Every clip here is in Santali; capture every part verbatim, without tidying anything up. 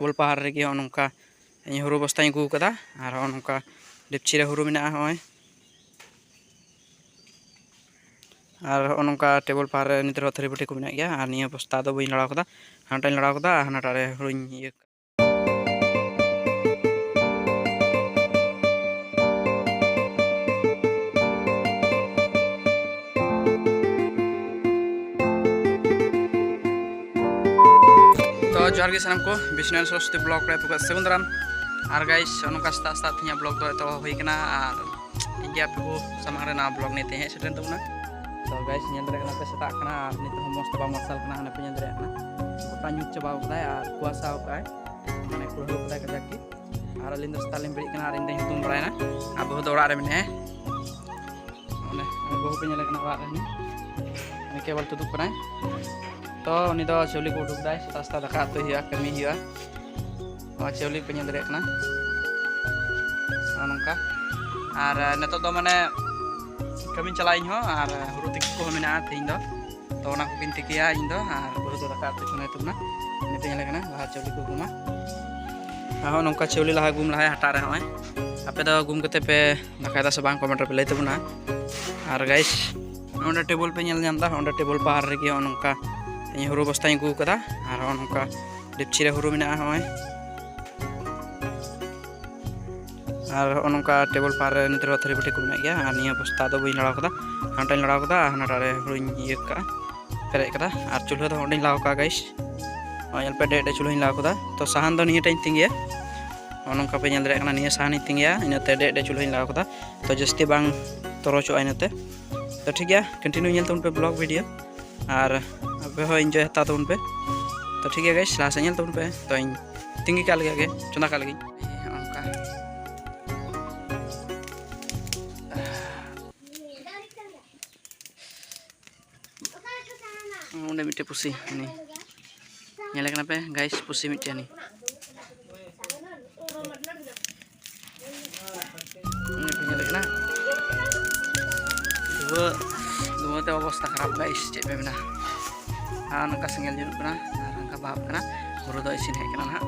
ᱵᱚᱞ ᱯᱟᱦᱟᱲ ᱨᱮᱜᱮ ᱦᱚᱸᱜᱼᱚ ᱱᱚᱝᱠᱟ ᱤᱧ ᱦᱩᱲᱩ ᱵᱚᱥᱛᱟᱧ ᱟᱹᱜᱩ ᱟᱠᱟᱫᱟ᱾ ᱟᱨ ᱦᱚᱸᱜᱼᱚ ᱱᱚᱝᱠᱟ ᱰᱮᱯᱪᱤ ᱨᱮ ᱦᱩᱲᱩ ᱢᱮᱱᱟᱜᱼᱟ ᱦᱚᱸᱜᱼᱚᱭ᱾ ᱟᱨ ᱦᱚᱸᱜᱼᱚ ᱱᱚᱝᱠᱟ ᱴᱮᱵᱚᱞ ᱯᱟᱦᱟᱲ ᱨᱮ ᱱᱤᱛ ᱨᱮᱦᱚᱸ ᱛᱷᱟᱹᱨᱤ ᱵᱟᱹᱴᱤ ᱠᱚ ᱢᱮᱱᱟᱜ ᱜᱮᱭᱟ᱾ ᱟᱨ ᱱᱤᱭᱟᱹ ᱵᱚᱥᱛᱟ ᱫᱚ ᱵᱟᱹᱧ ᱞᱟᱲᱟᱣ ᱠᱟᱫᱟ, ᱦᱟᱱᱟᱴᱟᱧ ᱞᱟᱲᱟᱣ ᱠᱟᱫᱟ᱾ ᱟᱨ ᱦᱟᱱᱟᱴᱟᱜ ᱨᱮ ᱦᱩᱲᱩᱧ ᱤᱭᱟᱹ ᱛᱚ ᱡᱚᱦᱟᱨ ᱜᱮ ᱥᱟᱱᱟᱢ ᱠᱚ, ᱵᱤᱥᱱᱩ ᱥᱚᱨᱚᱥᱚᱛᱤ ᱵᱞᱚᱜ ᱨᱮ ᱟᱯᱮ ᱠᱚ ᱥᱟᱹᱜᱩᱱ ᱫᱟᱨᱟᱢ᱾ ᱟᱨ ᱜᱟᱭᱤᱥ, ᱱᱚᱝᱠᱟ ᱥᱮᱛᱟᱜ ᱥᱮᱛᱟᱜ ᱛᱮᱦᱮᱧᱟᱜ ᱵᱞᱚᱜ ᱫᱚ ᱮᱛᱚᱦᱚᱵ ᱦᱩᱭ ᱠᱟᱱᱟ᱾ ᱟᱨ ᱤᱧ ᱜᱮ ᱟᱯᱮ ᱠᱚ ᱥᱟᱢᱟᱝ ᱨᱮ ᱱᱟᱣᱟ ᱵᱞᱚᱜ ᱱᱤᱭᱮ ᱛᱮ ᱦᱮᱡ ᱥᱮᱴᱮᱨᱮᱱ ᱛᱟᱵᱚᱱᱟ᱾ ᱛᱚ ᱜᱟᱭᱤᱥ, ᱧᱮᱞ ᱫᱟᱲᱮᱭᱟᱜ ᱠᱟᱱᱟ ᱯᱮ ᱥᱮᱛᱟᱜ ᱠᱟᱱᱟ, ᱟᱨ ᱱᱤᱛᱚᱜ ᱦᱚᱸ ᱢᱚᱡᱽ ᱛᱮ ᱵᱟᱝ ᱢᱟᱨᱥᱟᱞ ᱠᱟᱱᱟ᱾ ᱦᱟᱱᱮ ᱯᱮ ᱧᱮᱞ ᱫᱟᱲᱮᱭᱟᱜ ᱠᱟᱱᱟ ᱜᱚᱴᱟ ᱧᱩᱛ ᱪᱟᱵᱟᱣ ᱠᱟᱫᱟᱭ ᱟᱨ ᱠᱩᱣᱟᱥᱟᱣ ᱠᱟᱜᱼᱟᱭ, ᱢᱟᱱᱮ ᱠᱩᱲᱦᱟᱹᱣ ᱠᱟᱫᱟᱭ ᱠᱟᱡᱟᱠ ᱜᱮ᱾ ᱟᱨ ᱟᱹᱞᱤᱧ ᱫᱚ ᱥᱮᱛᱟᱜ ᱞᱤᱧ ᱵᱮᱨᱮᱫ ᱠᱟᱱᱟ ᱟᱨ ᱤᱧ ᱫᱚᱧ ᱦᱩᱛᱩᱢ ᱵᱟᱲᱟᱭᱮᱱᱟ᱾ ᱟᱨ ᱵᱟᱹᱦᱩ ᱫᱚ ᱚᱲᱟᱜ ᱨᱮ ᱢᱮᱱᱟᱭᱟ᱾ ᱚᱱᱮ ᱵᱟᱹᱦᱩ ᱯᱮ ᱧᱮᱞᱮ ᱠᱟᱱᱟ ᱚᱲᱟᱜ ᱨᱮ, ᱩᱱᱤ ᱠᱮᱵᱚᱞ ᱛᱩᱫᱩᱜ ᱠᱟᱱᱟᱭ᱾ ᱛᱚ ᱩᱱᱤ ᱫᱚ ᱪᱟᱣᱞᱮ ᱠᱚ ᱩᱰᱩᱠ ᱫᱟᱭ, ᱥᱮᱛᱟᱜ ᱥᱮᱛᱟᱜ ᱫᱟᱠᱟ ᱩᱛᱩᱭ ᱦᱩᱭᱩᱜᱼᱟ, ᱠᱟᱹᱢᱤ ᱦᱩᱭᱩᱜᱼᱟ᱾ ᱱᱚᱣᱟ ᱪᱟᱣᱞᱮ ᱯᱮ ᱧᱮᱞ ᱫᱟᱲᱮᱭᱟᱜ ᱠᱟᱱᱟ, ᱱᱚᱜᱼᱚ ᱱᱚᱝᱠᱟ᱾ ᱟᱨ ᱱᱤᱛᱚᱜ ᱫᱚ ᱢᱟᱱᱮ ᱠᱟᱹᱢᱤᱧ ᱪᱟᱞᱟᱜᱼᱟ ᱤᱧ ᱦᱚᱸ, ᱟᱨ ᱦᱩᱲᱩ ᱛᱤᱠᱤ ᱠᱚᱦᱚᱸ ᱢᱮᱱᱟᱜᱼᱟ ᱛᱮᱦᱮᱧ ᱫᱚ᱾ ᱛᱚ ᱚᱱᱟ ᱠᱚᱜᱮᱧ ᱛᱤᱠᱤᱭᱟ ᱤᱧ ᱫᱚ, ᱟᱨ ᱵᱟᱹᱦᱩ ᱫᱚ ᱫᱟᱠᱟ ᱩᱛᱩ ᱪᱚᱸᱫᱟᱭ ᱛᱟᱵᱚᱱᱟ᱾ ᱤᱱᱟᱹ ᱯᱮ ᱧᱮᱞᱮ ᱠᱟᱱᱟ ᱵᱟᱦᱟ ᱪᱟᱣᱞᱮ ᱠᱚ ᱜᱩᱢᱟ᱾ ᱟᱨ ᱦᱚᱸ ᱱᱚᱝᱠᱟ ᱪᱟᱣᱞᱮ ᱞᱟᱦᱟ ᱜᱩᱢ ᱞᱟᱦᱟᱭ ᱦᱟᱴᱟᱜ ᱨᱮ ᱦᱚᱸᱜᱼᱚᱭ᱾ ᱟᱯᱮ ᱫᱚ ᱜᱩᱢ ᱠᱟᱛᱮ ᱯᱮ ᱫᱟᱠᱟᱭ ᱫᱟ ᱥᱮ ᱵᱟᱝ, ᱠᱚᱢᱮᱱᱴ ᱨᱮᱯᱮ ᱞᱟᱹᱭ ᱛᱟᱵᱚᱱᱟ᱾ ᱟᱨ ᱜᱟᱭᱤᱥ, ᱚᱸᱰᱮ ᱴᱮᱵᱚᱞ ᱯᱮ ᱧᱮᱞ ᱧᱟᱢ ᱮᱫᱟ, ᱚᱸᱰᱮ ᱴᱮᱵᱚᱞ ᱯᱟᱦᱟᱨ ᱨᱮᱜᱮ ᱱᱚᱜᱼᱚ ᱱᱚᱝᱠᱟ ᱤᱧ ᱦᱩᱲᱩ ᱵᱚᱥᱛᱟᱧ ᱟᱹᱜᱩ ᱟᱠᱟᱫᱟ᱾ ᱟᱨ ᱱᱚᱜᱼᱚ ᱱᱚᱝᱠᱟ ᱰᱮᱯᱪᱤ ᱨᱮ ᱦᱩᱲᱩ ᱢᱮᱱᱟᱜᱼᱟ ᱱᱚᱜᱼᱚᱭ᱾ ᱟᱨ ᱱᱚᱜᱼᱚ ᱱᱚᱝᱠᱟ ᱴᱮᱵᱚᱞ ᱯᱟᱦᱟᱨ ᱨᱮ ᱱᱤᱛ ᱨᱮᱦᱚᱸ ᱛᱷᱟᱹᱨᱤ ᱵᱟᱹᱴᱤ ᱠᱚ ᱢᱮᱱᱟᱜ ᱜᱮᱭᱟ᱾ ᱟᱨ ᱱᱤᱭᱟᱹ ᱵᱚᱥᱛᱟ ᱫᱚ ᱵᱟᱹᱧ ᱞᱟᱲᱟᱣ ᱠᱟᱫᱟ, ᱦᱟᱱᱟᱴᱟᱧ ᱞᱟᱲᱟᱣ ᱠᱟᱫᱟ, ᱟᱨ ᱦᱟᱱᱟᱴᱟᱜ ᱨᱮ ᱦᱩᱲᱩᱧ ᱤᱭᱟᱹ ᱠᱟᱜᱼᱟ, ᱯᱮᱨᱮᱡ ᱠᱟᱫᱟ᱾ ᱟᱨ ᱪᱩᱞᱦᱟᱹ ᱫᱚ ᱚᱸᱰᱮᱧ ᱞᱟᱣ ᱠᱟᱜᱼᱟ ᱜᱟᱭᱤᱥ, ᱱᱚᱜᱼᱚᱭ ᱧᱮᱞ ᱯᱮ ᱰᱮᱡ ᱰᱮᱡ ᱪᱩᱞᱦᱟᱹᱧ ᱞᱟᱣ ᱠᱟᱫᱟ᱾ ᱛᱚ ᱥᱟᱦᱟᱱ ᱫᱚ ᱱᱤᱭᱟᱹᱴᱟᱧ ᱛᱤᱸᱜᱤᱭᱟ, ᱱᱚᱜᱼᱚ ᱱᱚᱝᱠᱟ ᱯᱮ ᱧᱮᱞ ᱫᱟᱲᱮᱭᱟᱜ ᱠᱟᱱᱟ, ᱱᱤᱭᱟᱹ ᱥᱟᱦᱟᱱᱤᱧ ᱛᱤᱸᱜᱤᱭᱟ, ᱤᱱᱟᱹᱛᱮ ᱰᱮᱡ ᱰᱮᱡ ᱪᱩᱞᱦᱟᱹᱧ ᱞᱟᱣ ᱠᱟᱫᱟ᱾ ᱛᱚ ᱡᱟᱹᱥᱛᱤ ᱵᱟᱝ ᱛᱚᱨᱚᱪᱚᱜᱼᱟ ᱤᱱᱟᱹᱛᱮ᱾ ᱛᱚ ᱴᱷᱤᱠ ᱜᱮᱭᱟ, ᱠᱚᱱᱴᱤᱱᱤᱭᱩ ᱧᱮᱞ ᱛᱟᱵᱚᱱ ᱯᱮ ᱵᱞᱚᱜ ᱵᱷᱤᱰᱤᱭᱳ, ᱟᱨ ᱟᱯᱮ ᱦᱚᱸ ᱤᱱᱡᱚᱭ ᱦᱟᱛᱟᱣ ᱛᱟᱵᱚᱱ ᱯᱮ᱾ ᱛᱚ ᱴᱷᱤᱠ ᱜᱮᱭᱟ ᱜᱟᱭᱤᱥ, ᱞᱟᱦᱟ ᱥᱮᱫ ᱧᱮᱞ ᱛᱟᱵᱚᱱ ᱯᱮ᱾ ᱛᱚ ᱤᱧ ᱛᱤᱸᱜᱤ ᱠᱟᱜ ᱞᱮᱜᱮ, ᱪᱚᱸᱫᱟ ᱠᱟᱜ ᱞᱮᱜᱤᱧ᱾ ᱦᱮᱸ, ᱱᱚᱜᱼᱚ ᱱᱚᱝᱠᱟ᱾ ᱚᱸᱰᱮ ᱢᱤᱫᱴᱮᱡ ᱯᱩᱥᱤ, ᱩᱱᱤ ᱧᱮᱞᱮ ᱠᱟᱱᱟ ᱯᱮ ᱜᱟᱭᱤᱥ, ᱯᱩᱥᱤ ᱢᱤᱫᱴᱮᱡ ᱩᱱᱤ᱾ ᱩᱱᱤ ᱯᱮ ᱧᱮᱞᱮ ᱠᱟᱱᱟ, ᱫᱷᱩᱣᱟᱹ, ᱫᱷᱩᱣᱟᱹ ᱛᱮ ᱚᱵᱚᱥᱛᱟ ᱠᱷᱟᱨᱟᱯ ᱜᱟᱭᱤᱥ, ᱪᱮᱫ ᱯᱮ ᱢᱮᱱᱟ᱾ ᱟᱨ ᱱᱚᱝᱠᱟ ᱥᱮᱸᱜᱮᱞ ᱡᱩᱞᱩᱜ ᱠᱟᱱᱟ, ᱟᱨ ᱱᱚᱝᱠᱟ ᱵᱟᱦᱟᱜ ᱠᱟᱱᱟ᱾ ᱦᱩᱲᱩ ᱫᱚ ᱤᱥᱤᱱ ᱦᱮᱡ ᱠᱟᱱᱟ ᱱᱟᱦᱟᱜ᱾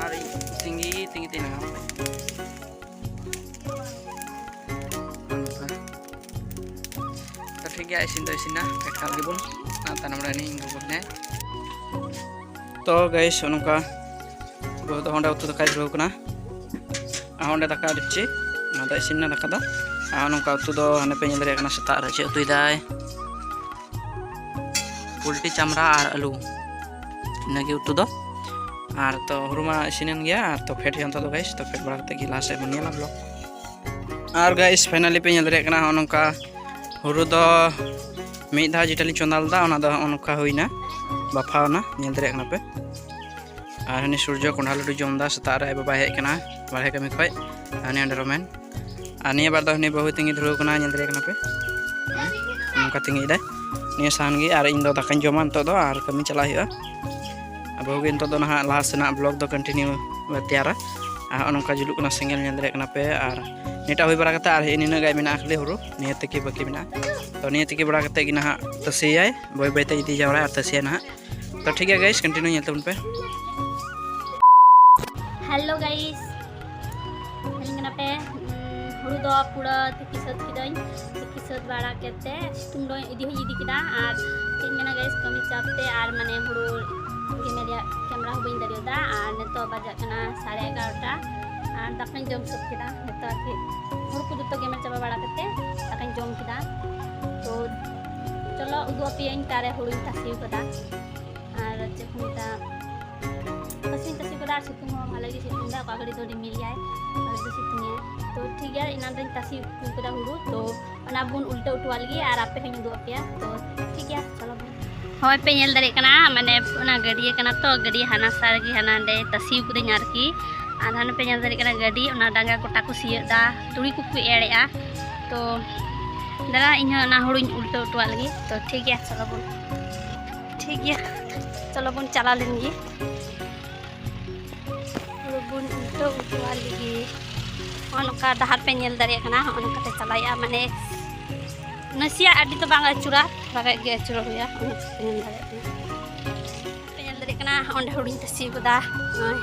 ᱟᱨ ᱤᱧ ᱛᱤᱸᱜᱤ ᱛᱤᱸᱜᱤ ᱛᱮ ᱱᱟᱦᱟᱜ᱾ ᱛᱚ ᱴᱷᱤᱠ ᱜᱮᱭᱟ, ᱤᱥᱤᱱ ᱫᱚ ᱤᱥᱤᱱᱟ, ᱯᱷᱮᱰ ᱠᱟᱜ ᱜᱮᱵᱚᱱ᱾ ᱟᱨ ᱛᱟᱭᱱᱚᱢ ᱨᱮ ᱤᱧ ᱜᱚᱜᱚ ᱢᱮᱱᱟᱭ᱾ ᱛᱚ ᱜᱟᱭᱤᱥ, ᱱᱚᱝᱠᱟ ᱵᱟᱹᱦᱩ ᱫᱚ ᱚᱸᱰᱮ ᱩᱛᱩ ᱫᱟᱠᱟᱭ ᱫᱷᱩᱨᱟᱹᱣ ᱠᱟᱱᱟ᱾ ᱟᱨ ᱚᱸᱰᱮ ᱫᱟᱠᱟ ᱟᱹᱰᱤ ᱪᱮ, ᱚᱱᱟ ᱫᱚ ᱤᱥᱤᱱ ᱮᱱᱟ ᱫᱟᱠᱟ ᱫᱚ᱾ ᱟᱨ ᱱᱚᱝᱠᱟ ᱩᱛᱩ ᱫᱚ ᱦᱟᱱᱮ ᱯᱮ ᱧᱮᱞ ᱫᱟᱲᱮᱭᱟᱜ ᱠᱟᱱᱟ, ᱥᱮᱛᱟᱜ ᱨᱮ ᱪᱮᱫ ᱩᱛᱩᱭ ᱫᱟᱭ, ᱯᱳᱞᱴᱤ ᱪᱟᱢᱲᱟ ᱟᱨ ᱟᱹᱞᱩ, ᱤᱱᱟᱹᱜᱮ ᱩᱛᱩ ᱫᱚ᱾ ᱟᱨ ᱛᱚ ᱦᱩᱲᱩ ᱢᱟ ᱤᱥᱤᱱᱮᱱ ᱜᱮᱭᱟ, ᱟᱨ ᱛᱚ ᱯᱷᱮᱰ ᱦᱩᱭᱩᱜᱼᱟ ᱱᱤᱛᱚᱜ ᱫᱚ ᱜᱟᱭᱤᱥ᱾ ᱛᱚ ᱯᱷᱮᱰ ᱵᱟᱲᱟ ᱠᱟᱛᱮ ᱜᱮ ᱞᱟᱦᱟ ᱥᱮᱫ ᱵᱚᱱ ᱧᱮᱞᱟ ᱵᱞᱚᱜ᱾ ᱟᱨ ᱜᱟᱭᱤᱥ, ᱯᱷᱟᱭᱱᱟᱞᱤ ᱯᱮ ᱧᱮᱞ ᱫᱟᱲᱮᱭᱟᱜ ᱠᱟᱱᱟ, ᱱᱚᱜᱼᱚ ᱱᱚᱝᱠᱟ ᱦᱩᱲᱩ ᱫᱚ ᱢᱤᱫ ᱫᱷᱟᱣ ᱡᱮᱴᱟ ᱞᱤᱧ ᱪᱚᱸᱫᱟ ᱞᱮᱫᱟ, ᱚᱱᱟ ᱫᱚ ᱱᱚᱜᱼᱚ ᱱᱚᱝᱠᱟ ᱦᱩᱭᱱᱟ, ᱵᱟᱯᱷᱟᱣᱱᱟ, ᱧᱮᱞ ᱫᱟᱲᱮᱭᱟᱜ ᱠᱟᱱᱟ ᱯᱮ᱾ ᱟᱨ ᱦᱟᱹᱱᱤ ᱥᱩᱨᱡᱚ ᱠᱚᱸᱰᱷᱟ ᱞᱟᱹᱰᱩ ᱡᱚᱢ ᱮᱫᱟ, ᱥᱮᱛᱟᱜ ᱨᱮ ᱟᱡ ᱵᱟᱵᱟᱭ ᱦᱮᱡ ᱠᱟᱱᱟ ᱵᱟᱨᱦᱮ ᱠᱟᱹᱢᱤ ᱠᱷᱚᱡ᱾ ᱟᱨ ᱱᱤᱭᱟᱹ ᱚᱸᱰᱮ ᱨᱚᱢᱮᱱ᱾ ᱟᱨ ᱱᱤᱭᱟᱹ ᱵᱟᱨ ᱫᱚ ᱦᱟᱹᱱᱤ ᱵᱟᱹᱦᱩᱭ ᱛᱤᱸᱜᱤ ᱫᱷᱩᱨᱟᱹᱣ ᱠᱟᱱᱟ, ᱧᱮᱞ ᱫᱟᱲᱮᱭᱟᱜ ᱠᱟᱱᱟ ᱯᱮ, ᱱᱚᱝᱠᱟ ᱛᱤᱸᱜᱤᱭᱮᱫᱟᱭ᱾ ᱱᱤᱭᱟᱹ ᱥᱟᱦᱟᱱ ᱜᱮ, ᱟᱨ ᱤᱧ ᱫᱚ ᱫᱟᱠᱟᱧ ᱡᱚᱢᱟ ᱱᱤᱛᱚᱜ ᱫᱚ, ᱟᱨ ᱠᱟᱹᱢᱤ ᱪᱟᱞᱟᱜ ᱦᱩᱭᱩᱜᱼᱟ᱾ ᱟᱨ ᱵᱟᱹᱦᱩ ᱜᱮ ᱱᱤᱛᱚᱜ ᱫᱚ ᱱᱟᱦᱟᱜ ᱞᱟᱦᱟ ᱥᱮᱱᱟᱜ ᱵᱞᱚᱜ ᱫᱚ ᱠᱚᱱᱴᱤᱱᱤᱭᱩ ᱛᱮᱭᱟᱨᱟ᱾ ᱟᱨ ᱱᱚᱜᱼᱚ ᱱᱚᱝᱠᱟ ᱡᱩᱞᱩᱜ ᱠᱟᱱᱟ ᱥᱮᱸᱜᱮᱞ, ᱧᱮᱞ ᱫᱟᱲᱮᱭᱟᱜ ᱠᱟᱱᱟ ᱯᱮ᱾ ᱟᱨ ᱱᱤᱭᱟᱹᱴᱟᱜ ᱦᱩᱭ ᱵᱟᱲᱟ ᱠᱟᱛᱮ ᱟᱨ ᱦᱮᱸ ᱱᱤᱱᱟᱹᱜ ᱜᱟᱱ ᱢᱮᱱᱟᱜᱼᱟ ᱠᱷᱟᱹᱞᱤ ᱦᱩᱲᱩ, ᱱᱤᱭᱟᱹ ᱛᱤᱠᱤ ᱵᱟᱹᱠᱤ ᱢᱮᱱᱟᱜᱼᱟ᱾ ᱛᱚ ᱱᱤᱭᱟᱹ ᱛᱤᱠᱤ ᱵᱟᱲᱟ ᱠᱟᱛᱮ ᱜᱮ ᱱᱟᱦᱟᱜ ᱛᱟᱥᱮᱭᱟᱭ, ᱵᱟᱹᱭ ᱵᱟᱹᱭ ᱛᱮ ᱤᱫᱤ ᱡᱟᱣᱨᱟᱭᱟ ᱟᱨ ᱛᱟᱥᱮᱭᱟ ᱱᱟᱦᱟᱜ᱾ ᱛᱚ ᱴᱷᱤᱠ ᱜᱮᱭᱟ ᱜᱟᱭᱤᱥ, ᱠᱚᱱᱴᱤᱱᱤᱭᱩ ᱧᱮᱞ ᱛᱟᱵᱚᱱ ᱯᱮ᱾ ᱦᱮᱞᱳ ᱜᱟᱭᱤᱥ, ᱧᱮᱞ ᱠᱟᱱᱟ ᱯᱮ, ᱩᱸ, ᱦᱩᱲᱩ ᱫᱚ ᱯᱩᱨᱟᱹ ᱛᱤᱠᱤ ᱥᱟᱹᱛ ᱠᱤᱫᱟᱹᱧ᱾ ᱛᱤᱠᱤ ᱥᱟᱹᱛ ᱵᱟᱲᱟ ᱠᱟᱛᱮ ᱥᱤᱛᱩᱝ ᱫᱚ ᱤᱫᱤ ᱦᱚᱸᱧ ᱤᱫᱤ ᱠᱮᱫᱟ, ᱟᱨ ᱪᱮᱫ ᱤᱧ ᱢᱮᱱᱟ ᱜᱟᱭᱤᱥ, ᱠᱟᱹᱢᱤ ᱪᱟᱯ ᱛᱮ ᱟᱨ ᱢᱟᱱᱮ ᱦᱩᱲᱩ ᱜᱮᱢᱮᱨ ᱨᱮᱭᱟᱜ ᱠᱮᱢᱨᱟ ᱦᱚᱸ ᱵᱟᱹᱧ ᱫᱟᱲᱮᱭᱟᱫᱟ᱾ ᱟᱨ ᱱᱤᱛᱚᱜ ᱵᱟᱡᱟᱜ ᱠᱟᱱᱟ ᱥᱟᱲᱮ ᱮᱜᱟᱨᱚᱴᱟ, ᱟᱨ ᱫᱟᱠᱟᱧ ᱡᱚᱢ ᱥᱟᱹᱛ ᱠᱮᱫᱟ᱾ ᱱᱤᱛᱚᱜ ᱟᱨᱠᱤ ᱦᱩᱲᱩ ᱠᱚ ᱡᱚᱛᱚ ᱜᱮᱢᱮᱨ ᱪᱟᱵᱟ ᱵᱟᱲᱟ ᱠᱟᱛᱮ ᱫᱟᱠᱟᱧ ᱡᱚᱢ ᱠᱮᱫᱟ᱾ ᱛᱚ ᱪᱚᱞᱚ ᱩᱫᱩᱜ ᱟᱯᱮᱭᱟᱹᱧ ᱚᱠᱟᱨᱮ ᱦᱩᱲᱩᱧ ᱛᱟᱥᱮ ᱠᱟᱫᱟ᱾ ᱟᱨ ᱪᱮᱫ ᱠᱚ ᱢᱮᱛᱟᱜᱼᱟ, ᱛᱟᱥᱮᱧ ᱛᱟᱥᱮ ᱠᱟᱫᱟ, ᱟᱨ ᱥᱤᱛᱩᱝ ᱦᱚᱸ ᱵᱷᱟᱞᱮ ᱜᱮ ᱥᱤᱛᱩᱝ ᱫᱟ, ᱚᱠᱟ ᱜᱷᱟᱹᱲᱤ ᱫᱚ ᱨᱤᱢᱤᱞ ᱜᱮᱭᱟᱭ, ᱚᱠᱟ ᱜᱷᱟᱹᱲᱤ ᱫᱚ ᱥᱤᱛᱩᱝ ᱮᱭᱟᱭ᱾ ᱛᱚ ᱴᱷᱤᱠ ᱜᱮᱭᱟ, ᱮᱱᱟᱱ ᱨᱤᱧ ᱛᱟᱥᱮ ᱩᱛᱩ ᱠᱟᱫᱟ ᱦᱩᱲᱩ, ᱛᱚ ᱚᱱᱟ ᱵᱚᱱ ᱩᱞᱴᱟᱹ ᱩᱴᱩᱣᱟᱜ ᱞᱮᱜᱮ ᱟᱨ ᱟᱯᱮ ᱦᱚᱸᱧ ᱩᱫᱩᱜ ᱟᱯᱮᱭᱟ᱾ ᱛᱚ ᱴᱷᱤᱠ ᱜᱮᱭᱟ, ᱪᱚᱞᱚ ᱵᱚᱱ᱾ ᱦᱳᱭ, ᱯᱮ ᱧᱮᱞ ᱫᱟᱲᱮᱭᱟᱜ ᱠᱟᱱᱟ, ᱢᱟᱱᱮ ᱚᱱᱟ ᱜᱟᱹᱰᱭᱟᱹ ᱠᱟᱱᱟ ᱛᱚ, ᱜᱟᱹᱰᱭᱟᱹ ᱦᱟᱱᱟ ᱥᱟ ᱨᱮᱜᱮ, ᱦᱟᱱᱟ ᱱᱟᱰᱮ ᱛᱟᱥᱮ ᱠᱟᱹᱫᱟᱹᱧ ᱟᱨᱠᱤ᱾ ᱟᱨ ᱦᱟᱱᱮ ᱯᱮ ᱧᱮᱞ ᱫᱟᱲᱮᱭᱟᱜ ᱠᱟᱱᱟ ᱜᱟᱹᱰᱤ, ᱚᱱᱟ ᱰᱟᱸᱜᱟ ᱜᱚᱴᱟ ᱠᱚ ᱥᱤᱭᱳᱜ ᱫᱟ, ᱛᱩᱲᱤ ᱠᱚᱠᱚ ᱮᱲᱮᱜᱼᱟ᱾ ᱛᱚ ᱫᱟᱫᱟ, ᱤᱧ ᱦᱚᱸ ᱚᱱᱟ ᱦᱩᱲᱩᱧ ᱩᱞᱴᱟᱹ ᱩᱴᱩᱣᱟᱜ ᱞᱟᱹᱜᱤᱫ᱾ ᱛᱚ ᱴᱷᱤᱠ ᱜᱮᱭᱟ, ᱪᱚᱞᱚ ᱵᱚᱱ, ᱴᱷᱤᱠ ᱜᱮᱭᱟ, ᱪᱚᱞᱚ ᱵᱚᱱ ᱪᱟᱞᱟᱣ ᱞᱮᱱ ᱜᱮ᱾ ᱦᱩᱲᱩ ᱵᱚᱱ ᱩᱞᱴᱟᱹ ᱩᱴᱩᱣᱟᱜ ᱞᱟᱹᱜᱤᱫ᱾ ᱱᱚᱜᱼᱚ ᱱᱚᱝᱠᱟ ᱰᱟᱦᱟᱨ ᱯᱮ ᱧᱮᱞ ᱫᱟᱲᱮᱭᱟᱜ ᱠᱟᱱᱟ, ᱱᱚᱜᱼᱚ ᱱᱚᱝᱠᱟ ᱛᱮ ᱪᱟᱞᱟᱜ ᱦᱩᱭᱩᱜᱼᱟ, ᱢᱟᱱᱮ ᱱᱟᱥᱮᱭᱟᱜ ᱟᱹᱰᱤ ᱫᱚ ᱵᱟᱝ ᱟᱹᱪᱩᱨᱟ, ᱛᱷᱚᱲᱟ ᱜᱟᱱ ᱜᱮ ᱟᱹᱪᱩᱨᱚᱜ ᱦᱩᱭᱩᱜᱼᱟ, ᱚᱱᱟ ᱛᱮᱯᱮ ᱧᱮᱞ ᱫᱟᱲᱮᱭᱟᱜ ᱠᱟᱱᱟ᱾ ᱯᱮ ᱧᱮᱞ ᱫᱟᱲᱮᱭᱟᱜ ᱠᱟᱱᱟ, ᱚᱸᱰᱮ ᱦᱩᱲᱩᱧ ᱛᱟᱥᱮ ᱠᱟᱫᱟ, ᱱᱚᱜᱼᱚᱭ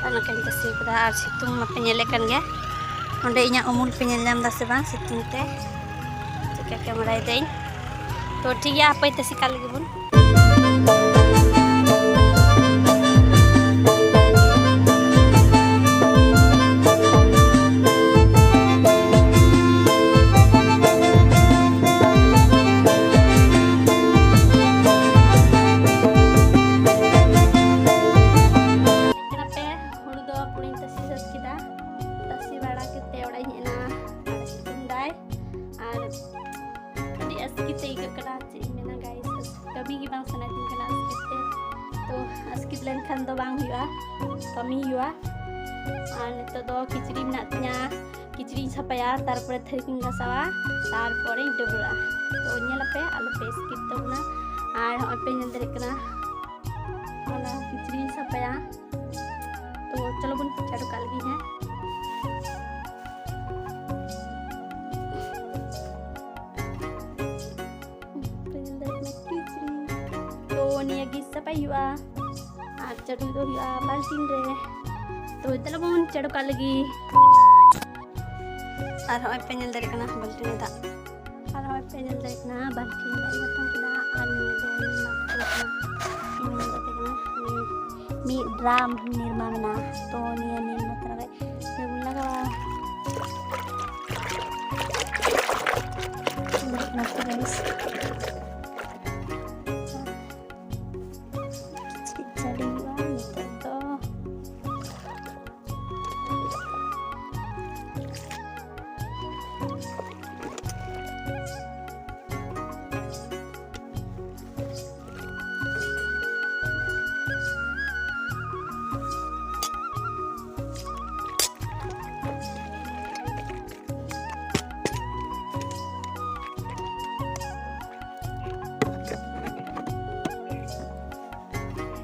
ᱟᱨ ᱱᱚᱝᱠᱟᱧ ᱛᱟᱥᱮ ᱠᱟᱫᱟ᱾ ᱟᱨ ᱥᱤᱛᱩᱝ ᱢᱟᱯᱮ ᱧᱮᱞᱮᱫ ᱠᱟᱱ ᱜᱮᱭᱟ, ᱚᱸᱰᱮ ᱤᱧᱟᱹᱜ ᱩᱢᱩᱞ ᱯᱮ ᱧᱮᱞ ᱧᱟᱢ ᱫᱟ ᱥᱮ ᱵᱟᱝ ᱥᱤᱛᱩᱝ ᱛᱮ? ᱪᱮᱫᱠᱟ ᱠᱮᱢᱮᱨᱟᱭ ᱫᱟᱹᱧ᱾ ᱛᱚ ᱴᱷᱤᱠ ᱜᱮᱭᱟ, ᱦᱟᱯᱮ ᱛᱟᱥᱮ ᱠᱟᱜ ᱞᱮᱜᱮ ᱵᱚᱱ᱾ ᱠᱟᱱᱟ ᱯᱮ, ᱦᱩᱲᱩ ᱫᱚ ᱯᱩᱨᱟᱹᱧ ᱛᱟᱥᱮ ᱥᱟᱹᱛ ᱠᱮᱫᱟ᱾ ᱛᱟᱥᱮ ᱵᱟᱲᱟ ᱠᱟᱛᱮ ᱚᱲᱟᱜ ᱤᱧ ᱦᱮᱡ ᱮᱱᱟ᱾ ᱟᱨ ᱥᱤᱛᱩᱝ ᱫᱟᱭ, ᱟᱨ ᱟᱹᱰᱤ ᱟᱥᱠᱮᱛ ᱛᱮ ᱟᱹᱭᱠᱟᱹᱜ ᱠᱟᱱᱟ᱾ ᱪᱮᱫ ᱤᱧ ᱢᱮᱱᱟ guys, ᱠᱟᱹᱢᱤ ᱜᱮ ᱵᱟᱝ ᱥᱟᱱᱟᱭᱮᱫᱤᱧ ᱠᱟᱱᱟ ᱟᱥᱠᱮᱛ ᱛᱮ᱾ ᱛᱚ ᱟᱥᱠᱮᱛ ᱞᱮᱱᱠᱷᱟᱱ ᱫᱚ ᱵᱟᱝ ᱦᱩᱭᱩᱜᱼᱟ, ᱠᱟᱹᱢᱤ ᱦᱩᱭᱩᱜᱼᱟ᱾ ᱟᱨ ᱱᱤᱛᱚᱜ ᱫᱚ ᱠᱤᱪᱨᱤᱡ ᱢᱮᱱᱟᱜ ᱛᱤᱧᱟ, ᱠᱤᱪᱨᱤᱡ ᱤᱧ ᱥᱟᱯᱷᱟᱭᱟ, ᱛᱟᱨᱯᱚᱨᱮ ᱛᱷᱟᱹᱨᱤ ᱠᱚᱧ ᱜᱷᱟᱥᱟᱣᱟ, ᱛᱟᱨᱯᱚᱨᱮᱧ ᱰᱟᱹᱵᱽᱨᱟᱹᱜᱼᱟ᱾ ᱛᱚ ᱧᱮᱞ ᱟᱯᱮ, ᱟᱞᱚ ᱯᱮ skip ᱛᱟᱵᱚᱱᱟ᱾ ᱟᱨ ᱦᱚᱸᱜᱼᱚᱭ ᱯᱮ ᱧᱮᱞ ᱫᱟᱲᱮᱭᱟᱜ ᱠᱟᱱᱟ, ᱚᱱᱟ ᱠᱤᱪᱨᱤᱡ ᱤᱧ ᱥᱟᱯᱷᱟᱭᱟ᱾ ᱛᱚ ᱪᱚᱞᱚ ᱵᱚᱱ ᱪᱟᱰᱚ ᱠᱟᱜ ᱞᱮᱜᱮ ᱦᱮᱸ᱾ ᱯᱮ ᱧᱮᱞ ᱫᱟᱲᱮᱭᱟᱜ ᱠᱟᱱᱟ ᱠᱤᱪᱨᱤᱡ᱾ ᱛᱚ ᱱᱤᱭᱟᱹ ᱜᱮ ᱥᱟᱯᱷᱟᱭ ᱦᱩᱭᱩᱜᱼᱟ᱾ ᱟᱨ ᱪᱟᱰᱚ ᱫᱚ ᱦᱩᱭᱩᱜᱼᱟ ᱵᱟᱞᱴᱤᱱ ᱨᱮ᱾ ᱛᱚ ᱫᱮᱞᱟ ᱵᱚᱱ ᱪᱟᱰᱚ ᱠᱟᱜ ᱞᱮᱜᱮ᱾ ᱟᱨ ᱦᱚᱸᱜᱼᱚᱭ ᱯᱮ ᱧᱮᱞ ᱫᱟᱲᱮᱭᱟᱜ ᱠᱟᱱᱟ ᱵᱟᱞᱴᱤᱱ ᱨᱮ ᱫᱟᱜ᱾ ᱟᱨ ᱦᱚᱸᱜᱼᱚᱭ ᱯᱮ ᱧᱮᱞ ᱫᱟᱲᱮᱭᱟᱜ ᱠᱟᱱᱟ ᱵᱟᱞᱴᱤᱱ ᱨᱮ ᱫᱟᱜ ᱤᱧ ᱦᱟᱛᱟᱣ ᱠᱮᱫᱟ᱾ ᱟᱨ ᱱᱤᱭᱟᱹ ᱫᱚ ᱱᱤᱨᱢᱟ ᱠᱚ ᱠᱟᱱᱟ᱾ ᱤᱧ ᱧᱮᱞ ᱫᱟᱲᱮᱭᱟᱜ ᱠᱟᱱᱟ ᱢᱤᱫ, ᱢᱤᱫ ᱰᱨᱟᱢ ᱱᱤᱨᱢᱟ ᱢᱮᱱᱟᱜᱼᱟ᱾ ᱛᱚ ᱱᱤᱭᱟᱹ ᱱᱤᱨᱢᱟ ᱛᱟᱞᱟ ᱨᱮ ᱤᱭᱟᱹ ᱵᱚᱱ ᱞᱟᱜᱟᱣᱟ᱾ ᱧᱮᱞ ᱫᱟᱲᱮᱭᱟᱜ ᱠᱟᱱᱟ ᱯᱮ guys᱾ ᱪᱮᱫ ᱡᱟᱹᱰᱤ ᱦᱩᱭᱩᱜᱼᱟ ᱱᱤᱛᱚᱜ ᱫᱚ?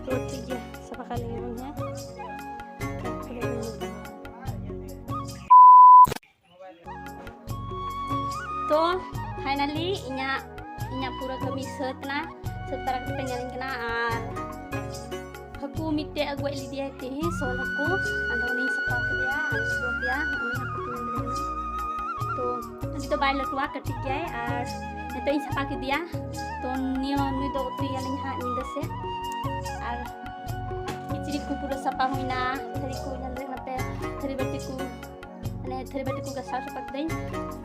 ᱛᱚ ᱴᱷᱤᱠ ᱜᱮᱭᱟ, ᱠᱟᱱᱟ, ᱥᱟᱹᱛ ᱵᱟᱲᱟ ᱠᱟᱛᱮ ᱯᱮ ᱧᱮᱞᱤᱧ ᱠᱟᱱᱟ᱾ ᱟᱨ ᱦᱟᱹᱠᱩ ᱢᱤᱫᱴᱮᱡ ᱟᱹᱜᱩ ᱞᱮᱫᱮᱭᱟᱭ ᱛᱤᱦᱤᱧ, ᱥᱳᱞ ᱦᱟᱹᱠᱩ, ᱟᱫᱚ ᱩᱱᱤᱧ ᱥᱟᱯᱷᱟ ᱠᱮᱫᱮᱭᱟ ᱟᱨ ᱩᱫᱩᱜ ᱟᱯᱮᱭᱟ᱾ ᱩᱱᱤ ᱦᱟᱹᱠᱩ ᱛᱤᱱᱟᱹᱜ ᱰᱷᱮᱨ ᱠᱟᱱᱟ᱾ ᱛᱚ ᱩᱱᱤ ᱫᱚ ᱵᱟᱭ ᱞᱟᱹᱴᱩᱣᱟ, ᱠᱟᱹᱴᱤᱡ ᱜᱮᱭᱟᱭ᱾ ᱟᱨ ᱱᱤᱛᱚᱜ ᱤᱧ ᱥᱟᱯᱷᱟ ᱠᱮᱫᱮᱭᱟ᱾ ᱛᱚ ᱱᱤᱭᱟᱹ, ᱱᱩᱭ ᱫᱚ ᱩᱛᱩᱭᱟᱞᱤᱧ ᱦᱟᱸᱜ ᱧᱤᱫᱟᱹ ᱥᱮᱫ᱾ ᱟᱨ ᱠᱤᱪᱨᱤᱡ ᱠᱚ ᱯᱩᱨᱟᱹ ᱥᱟᱯᱷᱟ ᱦᱩᱭᱱᱟ, ᱛᱷᱟᱹᱨᱤ ᱠᱚ ᱧᱮᱞ ᱫᱟᱲᱮᱭᱟᱜ ᱠᱟᱱᱟ ᱯᱮ, ᱛᱷᱟᱹᱨᱤ ᱵᱟᱹᱴᱤ ᱠᱚ, ᱢᱟᱱᱮ ᱛᱷᱟᱹᱨᱤ ᱵᱟᱹᱴᱤ ᱠᱚ ᱜᱟᱥᱟᱣ ᱥᱟᱯᱷᱟ ᱠᱤᱫᱟᱹᱧ᱾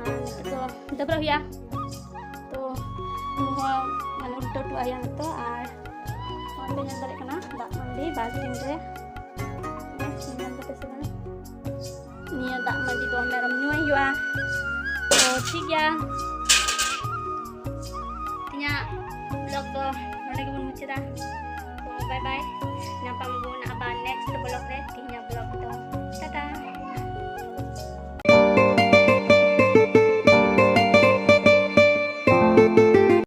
ᱟᱨ ᱱᱤᱛᱚᱜ ᱫᱚ ᱰᱟᱹᱵᱽᱨᱟᱹᱜ ᱦᱩᱭᱩᱜᱼᱟ᱾ ᱛᱚ ᱱᱚᱣᱟ ᱦᱚᱸ ᱢᱟᱱᱮ ᱩᱞᱴᱟᱹ ᱦᱚᱴᱚ ᱠᱟᱜ ᱦᱩᱭᱩᱜᱼᱟ ᱱᱤᱛᱚᱜ᱾ ᱟᱨ ᱱᱚᱜᱼᱚᱭ ᱯᱮ ᱧᱮᱞ ᱫᱟᱲᱮᱭᱟᱜ ᱠᱟᱱᱟ ᱫᱟᱜ ᱢᱟᱹᱰᱤ ᱵᱟᱨ ᱫᱤᱱ ᱨᱮ, ᱧᱮᱞ ᱫᱟᱯᱮ ᱥᱮ ᱵᱟᱝ? ᱱᱤᱭᱟᱹ ᱫᱟᱜ ᱢᱟᱹᱰᱤ ᱫᱚ ᱢᱮᱨᱚᱢ ᱧᱩᱭ ᱦᱩᱭᱩᱜᱼᱟ᱾ ᱛᱚ ᱴᱷᱤᱠ ᱜᱮᱭᱟ, ᱛᱮᱦᱮᱧᱟᱜ vlog ᱫᱚ ᱱᱚᱰᱮ ᱜᱮᱵᱚᱱ ᱢᱩᱪᱟᱹᱫᱟ᱾ ᱛᱚ bye bye, ᱧᱟᱯᱟᱢ ᱟᱵᱚᱱ ᱟᱵᱟᱨ next vlog ᱨᱮ᱾ ᱛᱮᱦᱮᱧᱟᱜ vlog ᱫᱚ